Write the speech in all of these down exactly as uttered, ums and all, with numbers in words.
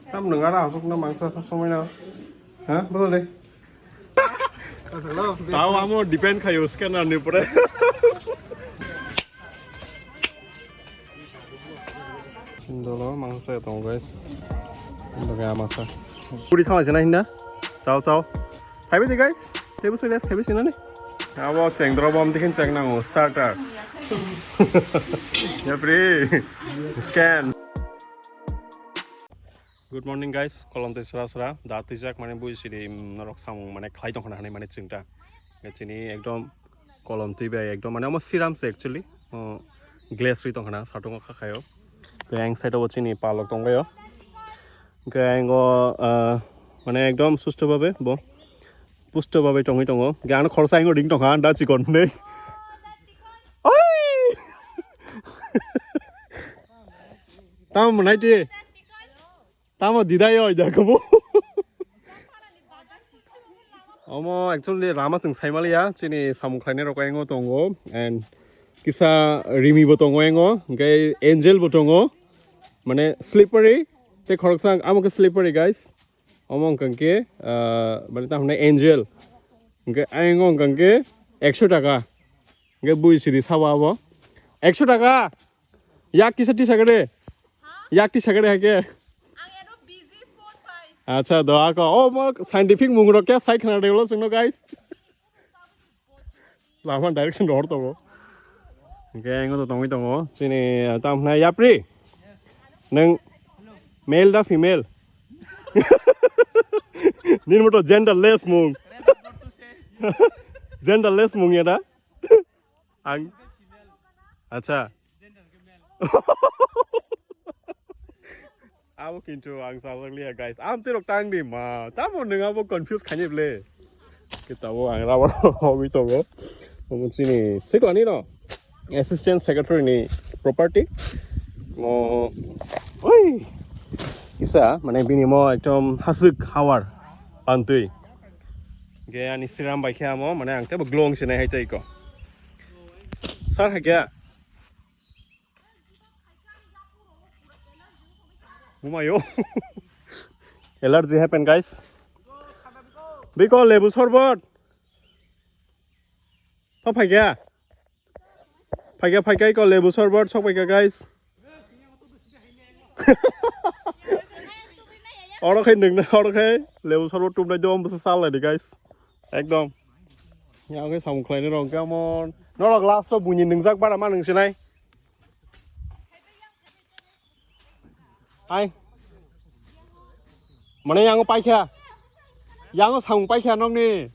Tam nung ara asok na mangsa asok somoi na. Ha? Bro de. Tao amo depend khayo scanner ni pore. Sindolo mangsa tong guys. Indo kaya masa. Puri thang sina hinda. Chao chao. Hai bidi guys. Table sila, table sila ni. Abo cheng dro bom tikin cheng nango starter. Yapri. Scan. Good morning guys, kolom twi sra sra da twijak mane bui sidi norok samung mane khlai tong khna hinwi mane chwngta chini ekdom kolom twi bai ekdom mane omo siram se actually glass ri tong khna satung o kha khayo tei ang side o chini palok tong baio hwnkhe ang o mane ekdom susto babe bo pusto babe tongwi tongo hwnkhe ano khoroksa ang ring tong kha da chikon hinwi. Oi! Tamo mwnai ti. Tamo didai oi da kubu. Omo actually rama chwng saimaliya chini samung khlainai rok engo tongo and kisa rimi bo tongo engo hwnkhe angel bo tongo mane slippery tei khoroksa amo khe slippery guys omo hwnkhe mane tamo hwnai angel hwnkhe engo hwnkhe ekso taka hwnkhe bui sidi sabo abo ekso taka. Yak kisa tisa kade. Yak tisa kade hake. Ang eno busy phone bai. Acha do ako. Oh, mo scientific mung rok kya sai khna deulo sungno guys. Lama direction rohor tongo. Hwnkhe engo to tongwi tongo. Chini tam hwnai yapri. Nang male da female? Nini moto genderless mung. Genderless mung ya da? Ang. Acha. Abo kintu ang sajak liya guys. Am tirok tang di ma. Tamo nung abo confuse khani ble. Kita bo ang rabo hobby tongo. Omo chini siklani no. Assistant Secretary ni property. Mo. Oi. Isa mane bini mo ekdom hasuk hawar. Pantui. Ge ani siram bai khe amo mane ang tebo glong sinai hai tei ko. Sar hakya. Umayo. Allergy happen guys. Biko lebu sorbot. Pa phaikya. Phaikya phaikya iko lebu sorbot sok phaikya guys. Oro khai nungna oro khai lebu sorbot tumnai do omo bwsa salai di guys. Ekdom. Ya oke samung khlainai rok khe amo norok last o buini nungjak bara ma nung sinai. Ai. Mane yango paikha. Yango samung paikha nokni.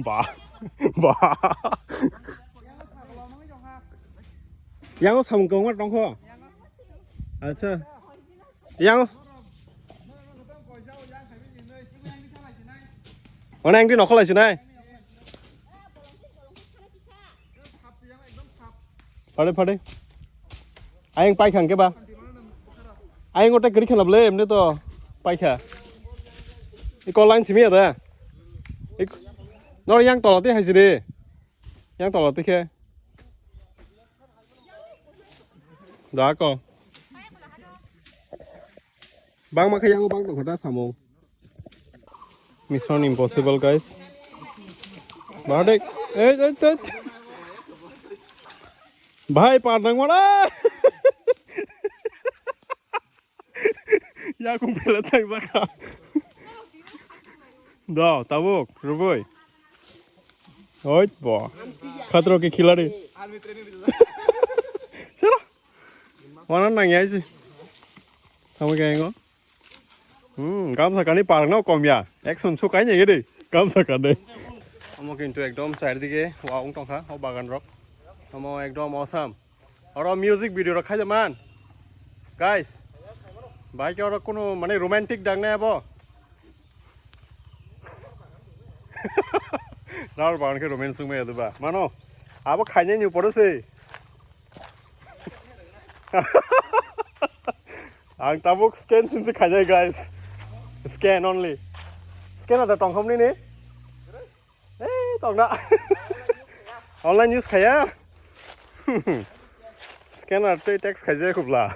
Ba. Ba. Yango samung kongma tongkho. Acha. Yango. Mane ang di nokholai sinai. Phade phade. Ayang pai khang ke ba. Ayang ote kiri khana ble emne to pai kha. Iko line simi ada. Ik nor yang tolati hai sidi. Yang tolati khe. Da ko. Bang ma khe yang bang tong kha da samung. Mission impossible, guys. Bardek. Eh, eh, eh. Bhai, par nang mana? Ya kung pela chang baka. Do, tabuk, rubui. Oi, bo. Khatro ke khilari. Chalo. Wana nang ya si. Tamo kaya ngo. Hmm, gamsa kani parang no kom ya. Action su kai nyege de. Gamsa kani. Omo kintu ekdom sair dige wa ong tongkha o bagan rok. Omo ekdom awesome. Oro music video rok khaija man. Guys. Bai ke oro kunu mane romantic dang na abo. Rar bagan ke romance sung mai adu ba. Mano. Abo khainai ni pore se. Ang tabuk scan simse khainai, guys. Scan only. Scan ada tongkhom ni ni. Eh, tongna. Online use khaya. Scanner tei text khaijak khubla.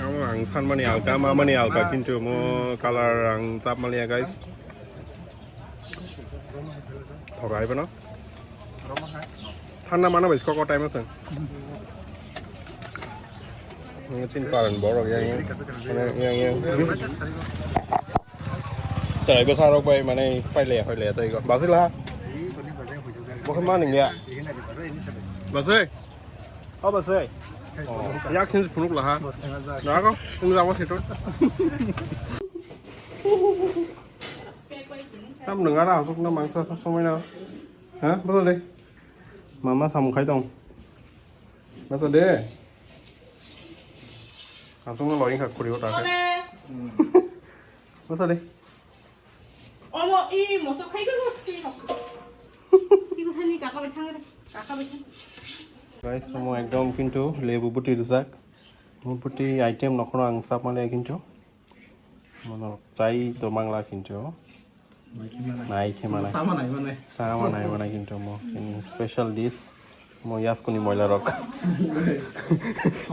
Ang, ang sanmani alka, mamani alka, kintu mo color ang chap maliya, guys. Thorai bano. Thanda mana bai kok time asang. Ini chin paran borok yang, yang, yang, yang. Chwrai bwsarok bai, mane, pailaya, pailaya, tei go. Basila. Bo khe maning ya. Basai. O basai. Oh, yak sin phunuk laha. Jago, ini jago situ. Tam nung ada asuk na mangsa asuk somoi na. Ha, betul deh. Mama samung khai tong. Masa de. Asung lo ingkha khuri ota khe. Masa de. Omo, i moto khai ga, khai ga. Ibu thani kaka bai thang re, kaka bai thang. Guys, omo ekdom kintu lebu buti rijak. Mo buti item nokhoro ang chap maliya kintu. Mono chai to mangla kintu. Nai khe manai. Sama nai manai. Sama nai manai kintu mo. Ini special dish. Mo yaskuni moila rok.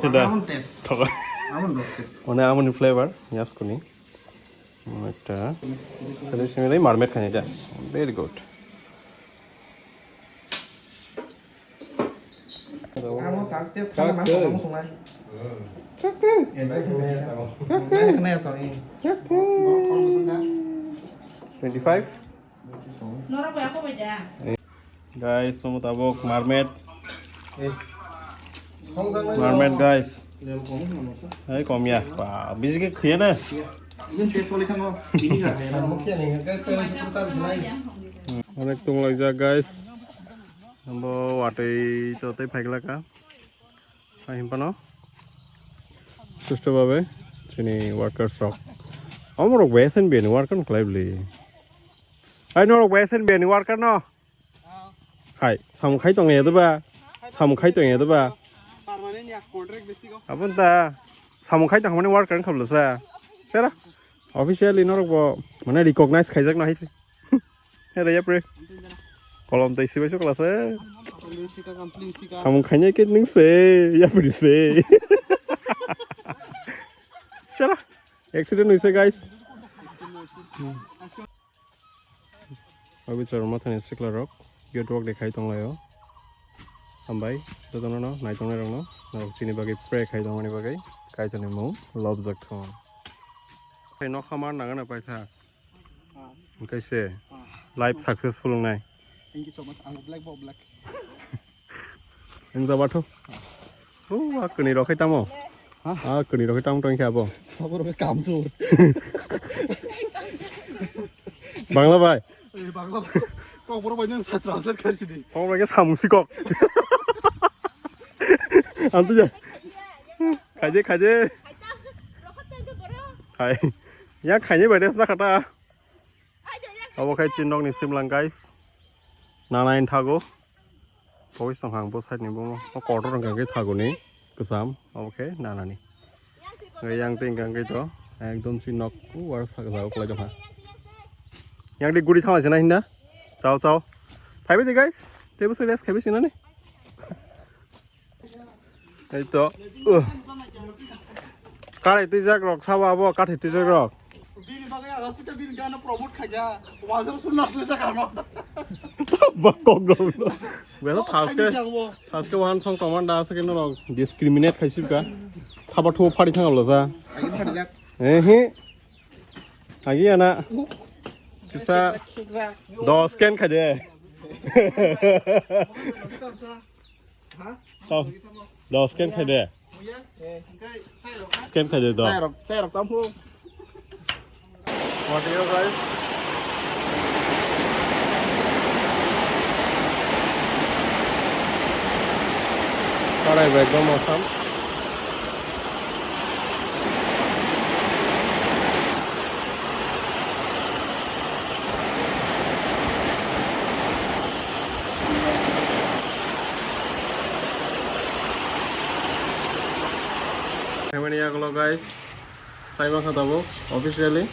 Eda. Amon taste. Thoka. Amon rok taste. One amoni flavor yaskuni. Mo ekta. Kali simi dai marmit khani da. Very good. Amo tak tiap kali mas kamu sungai. Enjoy sih. Enjoy kena ya, sorry. Twenty-five. Norok bai ako bai da. Guys, somo tabok marmit. Marmit, guys. Hai, kom ya. Ba, bisi ke khuya na. Ini taste oleh sama. Ini kah? Onek tung laijak, guys. Ambo watwi to tei phaikla ka. Hai himpano. Susto babe. Chini workers rok. Omorok bai S N B ni worker no khlai bli. Hai norok bai S N B ni worker no. Hai, samung khai tong ya doba. Samung khai tong ya doba. Permanent ya, contract besi go. Abon ta. Samung khai tong mani worker khablo sa. Sera. Officially norok bo mane recognize khaijak no haise. Here yapre. Kolom tei sibai sokla se. Samung khainai ke nung se, yapri se. Accident hoise, guys. Obichar mathani sikla rok gate rok dekhai tonglaio. Hambai jotono no naitongnai rokno, norok chini bagwi pray khai tongmani bagwi Kaitorni mung lobjak thung. Tei nokha mar nangana paitha. Hwnkhe se life successful wngnai. Thank you so much. Ang black bo black. Wng jaba tho. O, a kwnwi rok khai tamo? Ha? A kwnwi rok khai tamo tong khe abo? Abo rok kam chu. Bangla bai? Ei, Bangla bai. Kokborok bai nang sa translate khai sidi. Kokborok bai khe samung sikok. Ang tu ja. Khaje, khaje. Khai. Ya khaje bai de sa khata. Abo khai chini nokni simlang, guys. Nanaini thago. Pogis tong ang bo side ni bo. O kotor hwnkha khe thago ni. Kwcham. Abo khe nanani. Yang twi hwnkha khe to. Ekdom chini nok. U war sak jago kwlai tongkha. Yang di guri thangla sina hinda. Chao, chao. Phaibai di, guys. Tei bo se rest khaibai sinani. Ei to. Uh. Karai twijak rok sabo abo kathai twijak rok. Bini bagwi ang aswk bini gana promote khaida. Wajar sun nasle sakano. Ba kok dong. Bela thaske, thaske wahan song tomanda aswk no discriminate khaisibka. Thaba thubo phari thangabla sa. Eh he. Agi ana. Kisa dos scan khaide. Tau. Dos scan khaide. Scan khaide dos. Chairok, chairok tam hu. What do you guys? Karai bai ekdom awesome. Khaimani yagulo, guys. Taimakha tabuk officially.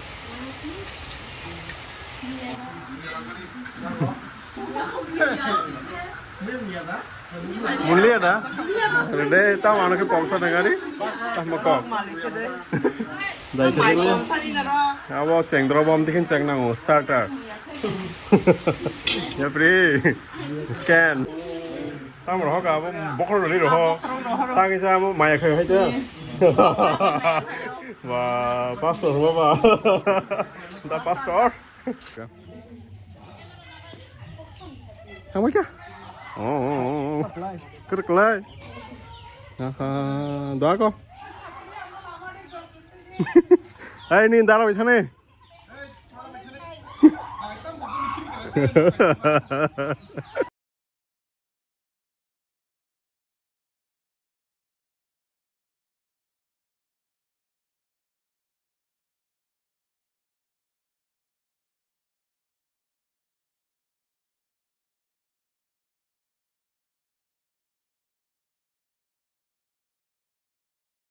Munliya da? Rede tamo ano khe poksa na gari? Tamo kok. Dai khe abo chengdro bom tikhin cheng nango starter. Yapri. Scan. Tamo rohok abo bokhor rwli rohok. Tang kisa abo maya khai hai ta. Ba, pastor ba ba. Da pastor. Tamo kya? Oh, oh, oh, oh. Krik lai. Aha, da ko. Hai ni dara bai thane.